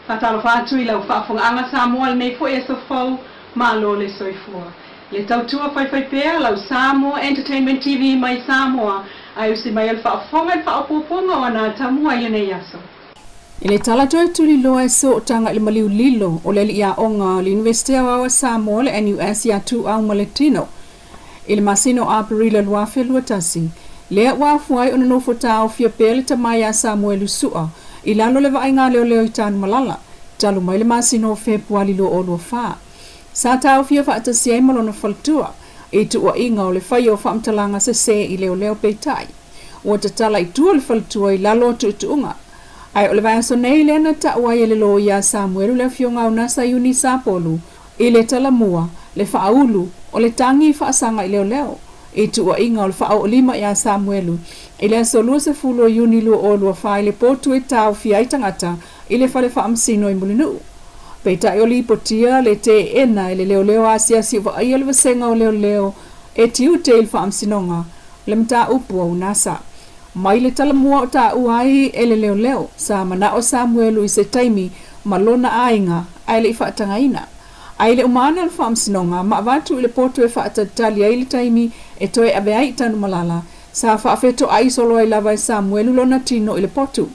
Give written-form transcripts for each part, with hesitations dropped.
Faatalofa atu i lau faafofogaaga Samoa i lenei foi aso fou, malo le soifua. Le tautua faifaipea lau Samoa Entertainment TV mai Samoa, ae usi mai o le faafofoga i le faaopoopoga o ana atamua i lenei aso. I le tala toe tuliloa e sootaga i le maliu lilo o le alii aoga o le Iunivesite Aoao a Samoa le NUS ia Tuuau Maletino i le masina o Aperila 2021, lea ua afua ai ona nofo taofia pea le tama ia Samuelu Sua i lalo o le vaaiga a leoleo i Tanumalala talu mai le masina o Fepuali 2024. Sa taofia faatasi ai ma lona faletua i tuuaiga o le faia o faamatalaga sese i leoleo peitai ua tatala i tua le faletua i lalo o tuutuuga. Ae o le vaiaso nei lea na tau ai e le loia a Samuelu le afioga a Unasa Iuni Sapolu i le talamua le faaulu o le tagi faasaga i leoleo i tuuaiga o le faaoolima ia Samuelu i le aso 20 o Iuni 2024 i le potu e taofia ai tagata i le fale faamasino i Mulinuu. Peitai o lipotia le teena e le leoleo asiasi o vaaia le vasega o leoleo e tiute i le faamasinoga le mataupu a Unasa. Mai le talamua o taua ai e le leoleo, sa manao Samuelu i se taimi ma lona aiga ae le i faatagaina. Ae le uma ane o le faamasinoga ma avatu i le potu e faatalitali ai le taimi e toe ave ai i Tanumalala, sa faafetoai solo ai lava e Samuelu lona tino i le potu.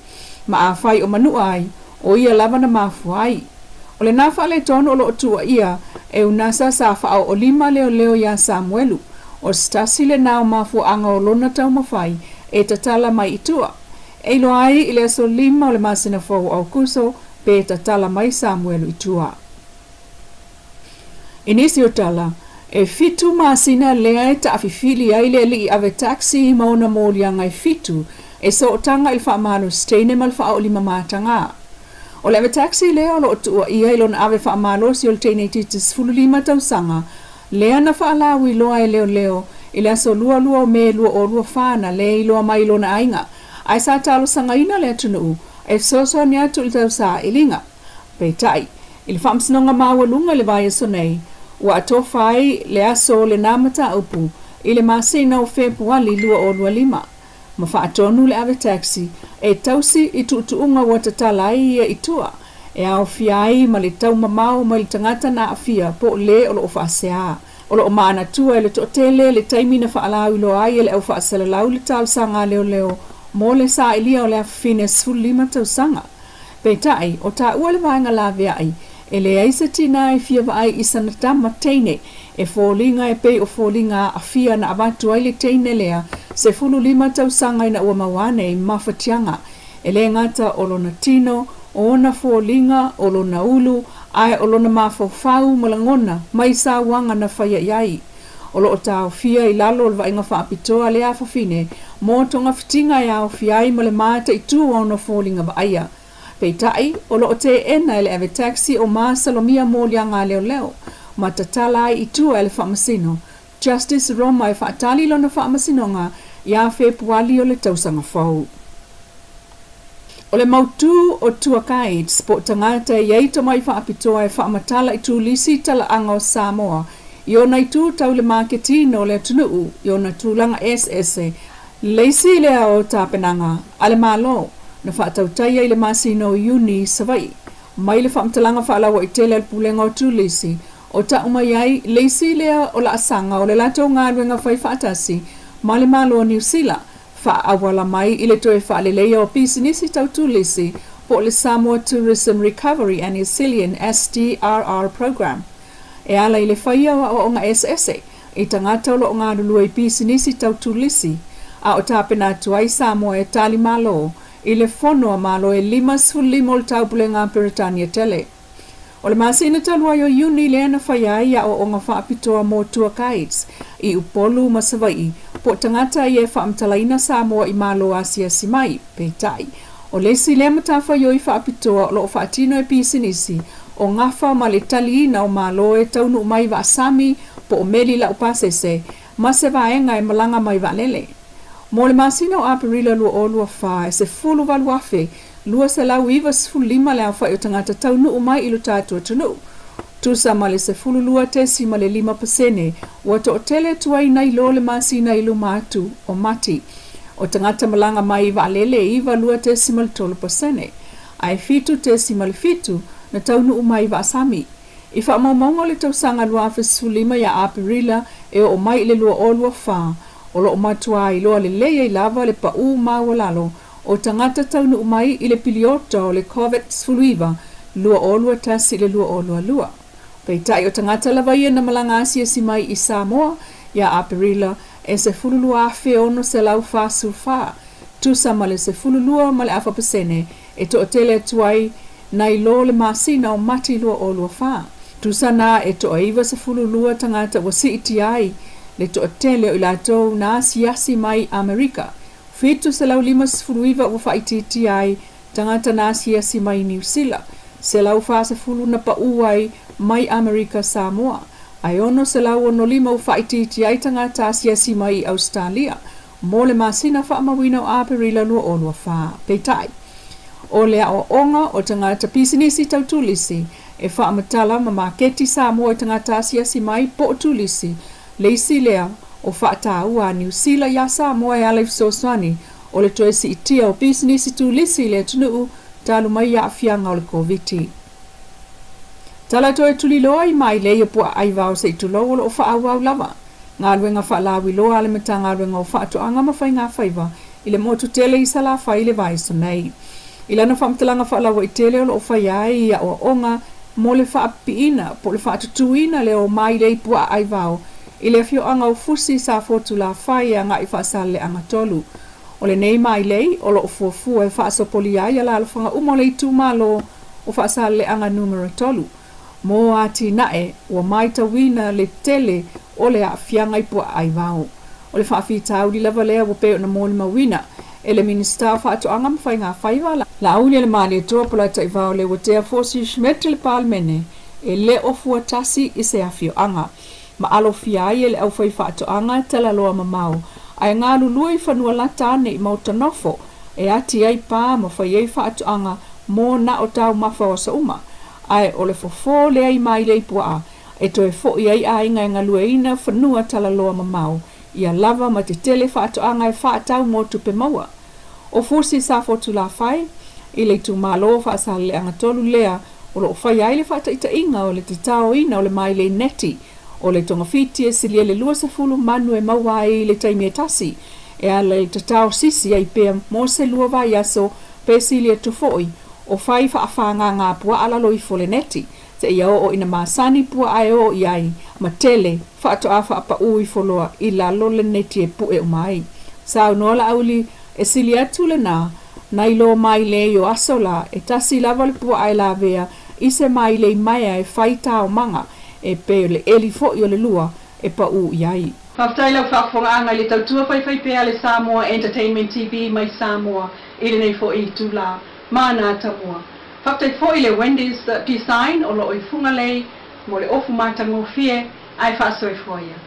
Ma afai o manua ai, o ia lava na mafua ai. O lena faaletonu o loo tuuaia e Unasa sa faaoolima leoleo ia Samuelu. O se tasi lena o mafuaaga o lona taumafai e tatala mai i tua. E iloa ai i le aso 5 o le masina fou o Aokuso pe tatala mai Samuelu i tua. I nisi o tala, e 7 masina lea e taafifili ai le alii ave taxi ma ona moliaga e 7 e sootaga i le faamalosi teine ma le faaoolima mataga. O le ave taxi lea o loo tuuaia i lona ave faamalosi o le teine itiiti 15 tausaga lea na faalauiloa e leoleo i le aso 22 o Me 2024 na le iloa mai i lona aiga ae sa talosagaina le atunuu e fesoasoani atu i le tausailiga. Peitai, i le faamasinoga maualuga i le vaiaso nei, ua atofa ai le aso o lena mataupu i le masina o Fepuali 2025, ma faatonu le ave taxi e tausi i tuutuuga ua tatala ai ia i tua, e aofia ai ma le taumamao mai le tagata na aafia po o le o loo faasea. O loo manatua e le toatele le taimi na faalauiloa ai e le aufaasalalau le talosaga a leoleo mo le sailia o le afafine 15 tausaga. Peitai, o taua le vaega laveai, e leai se tina e fia vaai i sana tama teine e foliga e pei o foliga aafia na avatu ai le teine lea 15 tausaga ina ua maua ane i mafatiaga. E le gata o lona tino, o ona foliga, o lona ulu, ae o lona mafaufau ma lagona mai sauaga na faia i ai. O loo taofia i lalo o le vaaiga faapitoa le afafine mo togafitiga e aofia ai ma le mataitu o ona foliga vaaia. Peitai, o loo teena e le ave taxi o masalomia moliaga a leoleo, ma tatala ai i tua e le faamasino Justice Roma e faatali lona faamasinoga ia Fepuali o le tausaga fou. O le mautū o tour guides po o tagata e i ai tomai faapitoa e faamatala i tulisi talaaga o Samoa i ona itu tau le maketiina o le atunuu i ona tulaga eseese. Le isi lea o tapenaga a le Malo na faatautaia i le masina o Iuni i Savaii. Mai le faamatalaga faalauaitele a le Pulega o Tulisi o tau mai ai le isi lea o laasaga o le latou galuega fai faatasi ma le Malo o Niu Sila faaauala mai i le toe faaleleia o pisinisi tau tulisi po o le Samoa Tourism Recovery and Resilience STRR Programme e ala i le faia o aoaoga eseese i tagata o loo galulue i pisinisi tau tulisi a o tapena atu ai Samoa e tali malo i le fono a Malo e 55 o le Taupulega a Peretania tele. O le masina talu ai o Iuni lea na faia ai aoaoga faapitoa mo tour guides i Upolu ma Savaii po o tagata ia e faamatalaina Samoa i Malo asiasi mai. Peitai, o le isi lea matafaioi faapitoa o loo faatino e pisinisi o gafa ma le taliina o Malo e taunuu mai vaasami po o meli laupasese ma se vaega e malaga mai vaalele. Mo le masina o Aperila 2024, e 18,295 le aofai o tagata taunuu mai i lo tatou atunuu. Tusa ma le 12.5% ua toatele atu ai nai lo le masina i luma atu o Mati. O tagata malaga mai i vaalele e 92.3%. Ae 7.7 na taunuu mai vaasami. I faamaumauga o le tausaga 2015 ia Aperila e oo mai i le 2024, o loo matuā iloa lelei ai lava le paū maualalo o tagata taunuu mai i le piliota o le Covid-19 2021 i le 2022. Peitai o tagata lava ia na malaga asiasi mai i Samoa ia Aperila e 12,644, tusa ma le 12.5% e toatele atu ai nai lo le masina o Mati 2024. Tusa na e toa 92 tagata ua siitia ai le toatele o i latou na asiasi mai Amerika. 759 ua faaitiitia ai tagata na asiasi mai Niu Sila, 140 na paū ai mai Amerika Samoa, ae 665 ua faaitiitia ai tagata asiasi mai i Ausetalia mo le masina faamauina o Aperila 2024. Peitai, o le aoaoga o tagata pisinisi tau tulisi e faamatala ma maketi Samoa i tagata asiasi mai po o tulisi le isi lea o faataua a Niu Sila iā Samoa e ala i fesoasoani o le toe siitia o pisinisi tulisi i le atunuu talu mai aafiaga o le Koviti. Tala toe tuliloa i mailei o puaa aivao se i tulou o loo faaauau lava galuega faalauiloa a le Matagaluega o Faatoaga ma Faigafaiva i le motu tele i Salafai i le vaiaso nei. I lana faamatalaga faalauaitele o loo faia ai aoaoga mo le faapipiina po o le faatutuina lea o mailei puaa aivao i le afioaga o Fusi Safotulafai e agai Faasaleleaga 3. O lenei mailei o loo fuafua e faasopolia ai alaalafaga uma o le itumalo o Faasaleleaga Numera 3 mo atinae ua matauina le tele o le aafiaga i puaa aivao. O le faafitauli lava lea ua pei ona molimauina e le Minisita o Faatoaga ma Faigafaiva Laaulialemalietoa Polataivao Leuatea Fosi Schmidt i le Palemene e le o fuatasi i se afioaga ma alofia ai e le aufaifaatoaga talaloa mamao ae galulue i fanua lata ane i maota nofo e ati ai pa ma fai ai faatoaga mo na o taumafa o aso uma, ae o le fofo lea i mailei puaa e toe fo'i ai aiga e galueaiina fanua talaloa mamao ia lava ma tetele faatoaga e faatau mo tupe maua. O Fusi Safotulafai i le itumalo o Faasaleleaga 3 lea o loo faia ai le faataitaiga o le tataoina o le mailei neti o le togafiti e silia i le 20 manu e maua ai i le taimi e tasi e ala i le tatao sisi ai pea mo se 2 vaiaso pe sili atu foi o fai faafagaga puaa lalo ifo le neti seia oo ina masani puaa e oo i ai ma tele faatoa faapaū ifo loa i lalo le neti e pue uma ai. Saunoa Laauli e sili atu lenā nai lo mailei o aso la e tasi lava le puaa e lavea i se mailei maea e fai taomaga e pei o le eli foi o le lua e paū i ai. Faafetai lau faafofogaaga i le tautua faifaipea a le Samoa Entertainment TV mai Samoa i lenei foi itulā ma ana atamua. Faafetai foi i le Wendy's Design o loo i Fugalei mo le ofu matagofie ae faasoifua ia.